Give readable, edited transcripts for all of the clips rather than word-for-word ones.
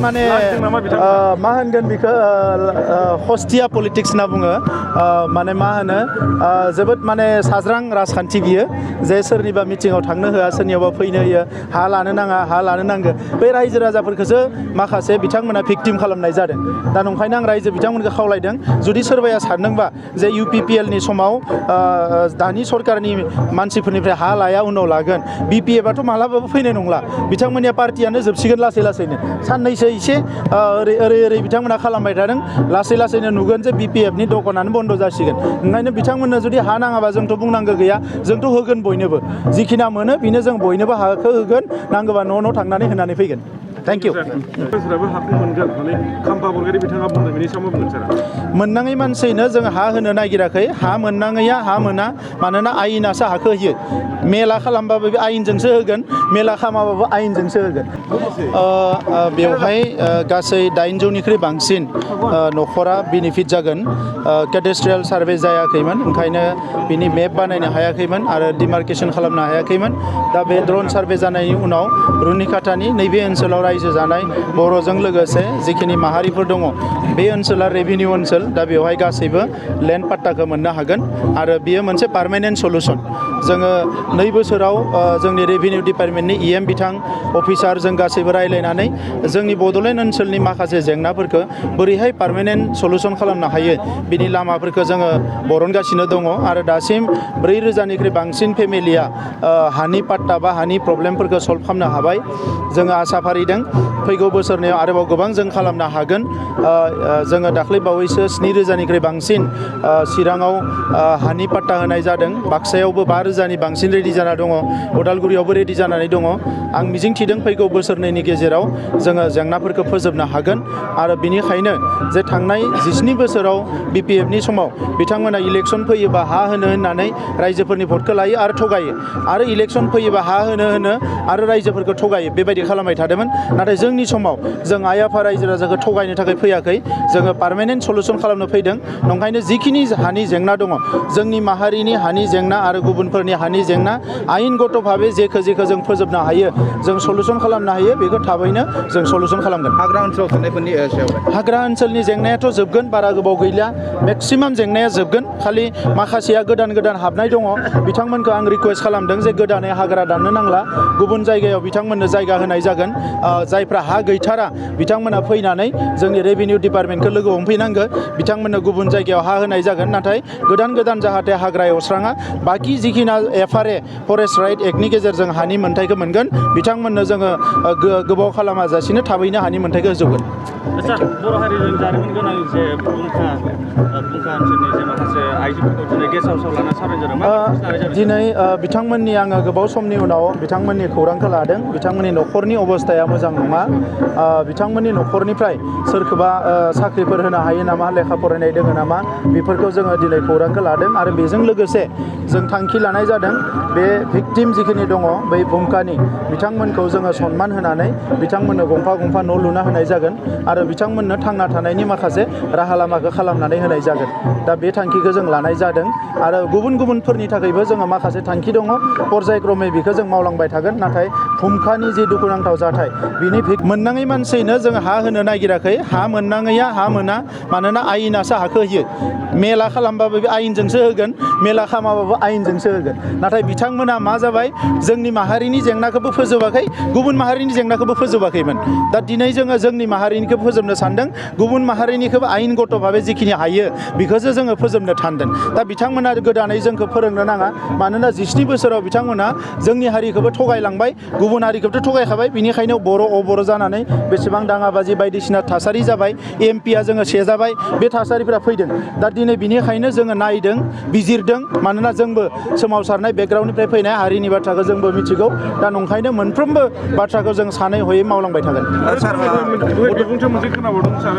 माने मा होनगोन बेखौ हस्टिया पलिटिक्स होनना बुङो माने मा होनो जोबोद माने साज्रां राजखान्थि बियो जे सोरनिबा मिटिङाव थांनो होआ सोरनियावबा फैनो होयो हा लानो नाङा हा लानो नांगौ बे रायजो राजाफोरखौसो माखासे बिथांमोना भिक्टिम खालामनाय जादों दा नंखायनो आं रायजो बिथांमोनखौ खावलायदों जुदि सोरबाया सानदोंबा जे UPPL नि समाव दानि सरकारनि मानसिफोरनिफ्राय हा लाया उनाव लागोन BPF आथ' मालाबाबो फैनाय नंला बिथांमोननिया पार्टियानो जोबसिगोन लासै लासैनो साननैसो एसे ओरै बिथांमोना खालामबाय थादों लासै लासैनो नुगोन जे BPF नि दखानानो बन्द जासिगोन ओंखायनो बिथांमोननो जुदि हा नाङाबा जोंथ' बुंनांगौ गैया जोंथ' होगोन बयनोबो जिखिना मोनो बेनो जों बयनोबो हाखौ होगोन नांगौबा न' थांनानै होनानै फैगोन थैंक इउ मोननाङै मानसिनो जों हा होनो नागिराखै हा मोननाङैया हा मोना मानोना आयेनासो हाखौ होयो मेला खालामबाबो बे आयेनजोंसो होगोन मेला खालामाबाबो आयेनजोंसो होगोन बेवहाय गासै 800निख्रुइ बांसिन न'खरा बेनिफिट जागोन केडेस्ट्रियेल सार्भे जायाखैमोन ओंखायनो बिनि मेप बानायनो हायाखैमोन आरो डिमार्केसन खालामनो हायाखैमोन दा बे ड्रन सार्भे जानायनि उनाव रुनिकाटानि नैबे ओनसोलाव रायजो जानाय बर'जों लोगोसे जिखिनि माहारिफोर दङ बे ओनसोला रेभिनिउ ओनसोल दा बेवहाय गासैबो लेन्ड पाट्टाखौ मोननो हागोन आरो बियो मोनसे पार्मानेन्ट सलुसन जोङो 2 बोसोराव जोंनि रेभिनिउ डिपार्टमेन्टनि EM बिथां अफिसार जों गासैबो रायलायनानै जोंनि बड'लेण्ड ओनसोलनि माखासे जेंनाफोरखौ बोरैहाय पार्मानेन्ट सलुसन खालामनो हायो बिनि लामाफोरखौ जोङो बरनगासिनो दङ आरो दासिम 4000निख्रुइ बांसिन फेमिलिया हानि पाट्टा बा हानि प्रब्लेमफोरखौ सल्भ खालामनो हाबाय जोङो आसा फारिदों फैगौ बोसोरनियाव आरोबाव गोबां जों खालामनो हागोन जोङो दाख्लै बावैसो 7000निख्रुइ बांसिन चिराङाव हानि पाट्टा होनाय जादों बाक्सायावबो 5000नि बांसिन रेडि जाना दङ उदालगुरियावबो रेडि जानानै दङ आं मिजिंथिदों फैगौ बोसोरनैनि गेजेराव जोङो जेंनाफोरखौ फोजोबनो हागोन आरो बिनिखायनो जे थांनाय 17 बोसोराव BPF नि समाव बिथांमोना इलेक्सन फैयोबा हा होनो होननानै रायजोफोरनि भटखौ लायो आरो थगायो आरो इलेक्सन फैयोबा हा होनो आरो रायजोफोरखौ थगायो बेबायदि खालामबाय थादोंमोन नाथाय जोंनि समाव जों आइ आफा रायजो राजाखौ थगायनो थाखाय फैयाखै जोङो पार्मानेन्ट सलुसन खालामनो फैदों नंखायनो जिखिनि हानि जेंना दङ जोंनि माहारिनि हानि जेंना आरो गुबुनफोरनि हानि जेंना आयेनगत भाबै जेखौ जों फोजोबनो हायो जों सलुसन खालामनो हायो बेखौ थाबैनो जों सलुसन खालामगोन हाग्रा ओनसोलाव थानायफोरनि सायाव हाग्रा ओनसोलनि जेंनायाथ' जोबगोन बारा गोबाव गैला मेक्सिमाम जेंनाया जोबगोन खालि माखासेया गोदान हाबनाय दङ बिथांमोनखौ आं रिकुवेस्ट खालामदों जे गोदानै हाग्रा दाननो नांला गुबुन जायगायाव बिथांमोननो जायगा होनाय जागोन जायफ्रा हा गैथारा बिथांमोना फैनानै जोंनि रेभिनिउ डिपार्टमेन्टखौ लोगो हमफैनांगौ बिथांमोननो गुबुन जायगायाव हा होनाय जागोन नाथाय गोदान जाहाथे हाग्रा एवस्राङा बाखि जिखिना FRA फरेस्ट राइट एक्टनि गेजेरजों हानि मोन्थाइखौ मोनगोन बिथांमोननो जोङो गोबाव खालामाजासिनो थाबैनो हानि मोन्थाइखौ होजोबगोन आच्छा बर' हारिजों जारिमिन गोनां जे फुंखा ओनसोलनि जे माखासे आइजोफोरखौ दिनै गेस्ट हाउसाव लाना सावरायनाय जादों दिनै बिथांमोननि आङो गोबाव समनि उनाव बिथांमोननि खौरांखौ लादों बिथांमोननि न'खरनि अबस्थाया मोजां नङा बिथांमोननि न'खरनिफ्राय सोरखौबा साख्रिफोर होनो हायो नामा लेखा फरायनाय दङ नामा बेफोरखौ जोङो दिनै खौरांखौ लादों आरो बेजों लोगोसे जों थांखि लानाय जादों बे भिक्टिम जिखिनि दङ बै भुमकानि बिथांमोनखौ जोङो सनमान होनानै बिथांमोननो गंफा न' लुना होनाय जागोन आरो बिथांमोननो थांना थानायनि माखासे राहा लामाखौ खालामनानै होनाय जागोन दा बे थांखिखौ जों लानाय जादों आरो गुबुनफोरनि थाखायबो जोङो माखासे थांखि दङ पर्यायक्रमै बेखौ जों मावलांबाय थागोन नाथाय भुमकानि जि दुखुनांथाव जाथाय बिनि मोननाङै मानसिनो जों हा होनो नागिराखै हा मोननाङैया हा मोना मानोना आयेनासो हाखौ होयो मेला खालामबाबो बे आयेनजोंसो होगोन मेला खालामाबाबो आयेनजोंसो होगोन नाथाय बिथांमोना मा जाबाय जोंनि माहारिनि जेंनाखौबो फोजोबाखै गुबुन माहारिनि जेंनाखौबो फोजोबाखैमोन दा दिनै जोङो जोंनि माहारिनिखौ फोजोबनो सानदों गुबुन माहारिनिखौबो आयेनगत भाबै जिखिनि हायो बेखौसो जोङो फोजोबनो सानदों दा बिथांमोना गोदानै जोंखौ फोरोंनो नाङा मानोना 17 बोसोराव बिथांमोना जोंनि हारिखौबो थगायलांबाय गुबुन हारिखौबोथ' थगायखाबाय बिनिखायनो बर' जानानै बेसेबां दाङाबाजि बायदिसिना थासारि जाबाय MPआ जोङो सेजाबाय बे थासारिफोरा फैदों दा दिनै बिनिखायनो जोङो नायदों बिजिरदों मानोना जोंबो सोमावसारनाय बेकग्राउन्डनिफ्राय फैनाय हारिनि बाथ्राखौ जोंबो मिथिगौ दा नंखायनो मोनफ्रोमबो बाथ्राखौ जों सानै हयै मावलांबाय थागोन बिबुंथि मोनसे खोनाबावदों सार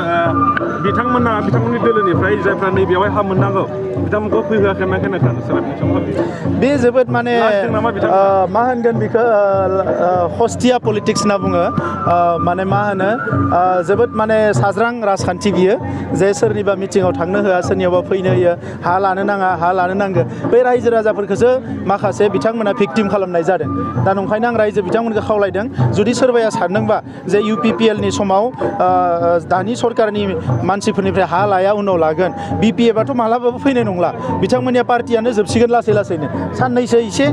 बिथांमोननि दोलोनिफ्राय जायफ्रा नैबेयावहाय हा मोननांगौ बिथांमोनखौ फैहोआखै मा बे जोबोद माने मा होनगोन बेखौ हस्टिया पलिटिक्स होनना बुङो माने मा होनो जोबोद माने साज्रां राजखान्थि बियो जे सोरनिबा मिटिङाव थांनो होआ सोरनियावबा फैनो होयो हा लानो नाङा हा लानो नांगौ बै रायजो राजाफोरखौसो माखासे बिथांमोना भिक्टिम खालामनाय जादों दा नंखायनो आं रायजो बिथांमोनखौ खावलायदों जुदि सोरबाया सानदोंबा जे UPPL नि समाव दानि सरकारनि मानसिफोरनिफ्राय हा लाया उनाव लागोन BPF मालाबाबो फैनाय नंला बिथांमोननिया पार्टियानो जोबसिगोन लासै लासैनो साननैसो एसे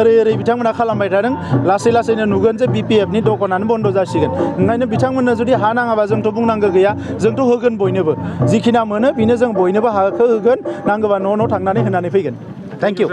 ओरै बिथांमोना खालामबाय थादों लासै लासैनो नुगोन जे BPF नि दखानानो बन्द जासिगोन ओंखायनो बिथांमोननो जुदि हा नाङाबा जोंथ' बुंनांगौ गैया जोंथ' होगोन बयनोबो जिखिना मोनो बेनो जों बयनोबो हाखौ होगोन नांगौबा न' थांनानै होनानै फैगोन थेंक इउ